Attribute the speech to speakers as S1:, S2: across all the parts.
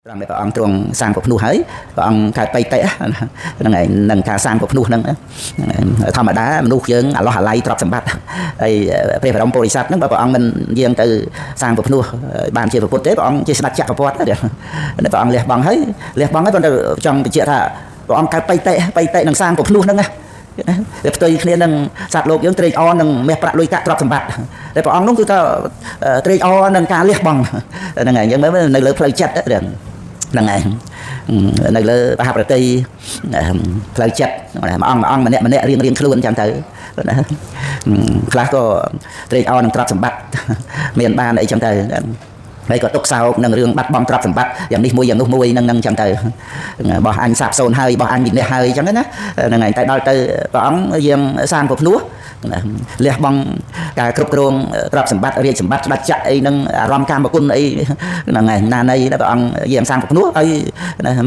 S1: ត្រង់ដែលព្រះអង្គទ្រង់សាងពភ្នោះហើយព្រះអង្គកើតបៃតិហ្នឹងឯងនឹងការសាងពភ្នោះហ្នឹងធម្មតាមនុស្សយើងអាឡោះអាល័យទ្រព្យសម្បត្តិហើយព្រះបរមពុរិស័ទហ្នឹងបើព្រះអង្គមិនយាងទៅសាងពភ្នោះបានជាពុទ្ធទេព្រះអង្គជាស្ដេចចក្រពត្តិព្រះអង្គលះបង់ហើយលះបង់ហើយប៉ុន្តែចង់បញ្ជាក់ថាព្រះអង្គកើតបៃតិបៃតិនឹងសាងពភ្នោះហ្នឹងណាវាផ្ទុយគ្នានឹងសត្វលោកយើងត្រេកអរនឹងមាសប្រាក់លុយកាក់ទ្រព្យសម្បត្តិតែព្រះអង្គនោះគឺថាត្រេកអរនឹងការលះបង់ហ្នឹងហើយអញ្ចឹងមើលនៅលើផ្លូវចិត្តហ្នឹងហ្នឹងឯងនៅលើបហប្រតិផ្លូវចិត្តមួយអង្គមួយអង្គម្នាក់ម្នាក់រៀងរៀងខ្លួនអញ្ចឹងទៅណាខ្លះក៏ត្រេកអរនឹងទ្រព្យសម្បត្តិមានបានអីចឹងទៅហើយក៏ទុកសោកនឹងរឿងបាត់បង់ទ្រព្យសម្បត្តិយ៉ាងនេះមួយយ៉ាងនោះមួយនឹងនឹងចឹងទៅបោះអញសាបសូន្យហើយបោះអញវិនិច្ឆ័យហើយចឹងណាហ្នឹងហើយតែដល់ទៅព្រះអង្គយាងសាងពភ្នោះលះបង់ការគ្រប់គ្រងទ្រព្យសម្បត្តិរាជសម្បត្តិស្ដេចចក្រអីនឹងអារម្មណ៍កាមគុណអីហ្នឹងហើយណានៃព្រះអង្គយាងសាងពភ្នោះហើយ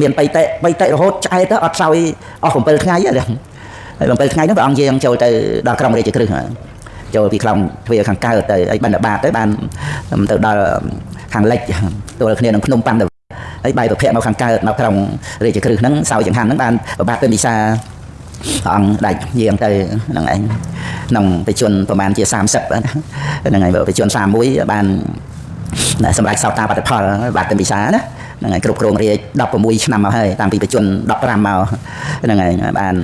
S1: មានបៃតិបៃតិរហូតឆ្អែតទៅអត់សោយអស់7ថ្ងៃហើយ7ថ្ងៃហ្នឹងព្រះអង្គយាងចូលទៅដល់ក្រុងរាជក្រឹសចូលពីខ្លងទ្វារខាងកើតទៅអីបណ្ឌបាតទៅបានទៅដល់ខាងលិចទល់គ្នានឹងភ្នំប៉ាន់ទៅហើយបាយប្រភពមកខាងកើតមកក្រុងរាជក្រឹសហ្នឹងសោយចង្ហាន់ហ្នឹងបានប្របាទពិមពិសាព្រះអង្គដាច់យាងទៅហ្នឹងឯងក្នុងបច្ចុប្បន្នប្រហែលជា30ហ្នឹងឯងបច្ចុប្បន្ន31បានសម្រាប់សោតាបត្តផលបាទពិមពិសាណាហ្នឹងឯងគ្រប់គ្រងរាជ16ឆ្នាំមកហើយតាំងពីបច្ចុប្បន្ន15មកហ្នឹងឯងបាន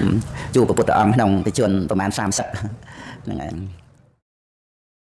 S1: ជួបព្រះពុទ្ធអង្គក្នុងបច្ចុប្បន្នប្រហែល30ហ្នឹងឯង។